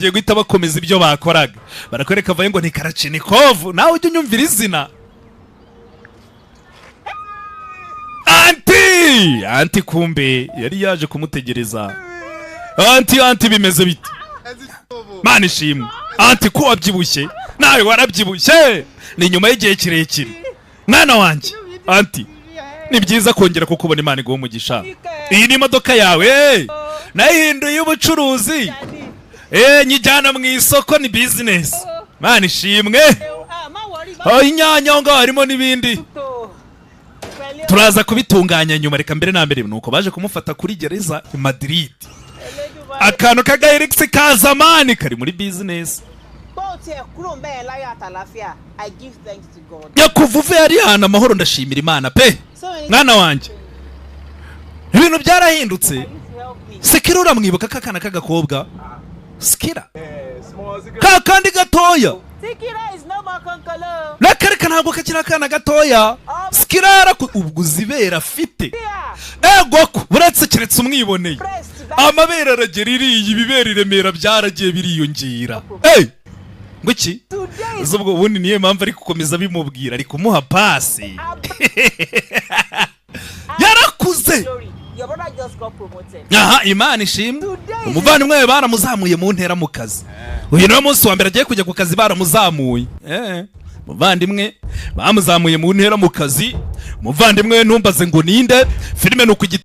Bagiye guhita bakomeza ibyo bakoraga. Barakwereka vayo ngo ni Karachinikovu. Nawe ujya unyumvira izina aunty. Aunty kumbe yari yaje kumutegereza. Aunty, aunty, bimeze bite? Mana ishimwe, aunty, ko wabyibushye? Nawe warabyibushye. Ni nyuma y'igihe kirekire, mwana wanjye. Aunty, ni byiza kongera kukubona. Imana iguha umugisha. Iyi ni imodoka yawe, nayihinduye ubucuruzi, nyijyana mu isoko, ni business. Mana ishimwe. Oh, inyanya aho ngaho harimo n'ibindi turaza kubitunganya nyuma. Reka mbere na mbere nuko baje kumufata kuri gereza i Madrid, akantu k'agahirigisi ka zamani kari muri business. Bó o tiẹ̀ kúrò ńbẹ̀ láyọ̀ àtàlàáfíà, I give thanks to God. Nyakuva uve yari ahantu amahoro, ndashimira Imana pe. So many Mwana wanjye, ibintu byarahindutse. used to help me. Sikira, uramwibuka kakana k'agakobwa Sikira, ka kandi gatoya? Sikira is no more konkolo. Nakareka, ntabwo kakiri akana gatoya. Sikira yaraku ubwo uzibera afite. Ego ko buretse keretse umwiboneye. Pressed Amabere aragera iriya, ibibere i Remera byaragiye biriyongera. Hey! Ngo iki? Today is Uzi ubwo ubundi niyo mpamvu ari gukomeza bimubwira, ari kumuha pasi. Yarakuze. Glory. Your brother just got promoted. Aha, Imana ishimwe, umuvandimwe we baramuzamuye mu ntera mu kazi. Uyu niwe munsi wa mbere agiye kujya ku kazi baramuzamuye. Muvandimwe bamuzamuye mu ntera mu kazi. Umuvandimwe we ntumbaze ngo ninde. Filime ni ukugita.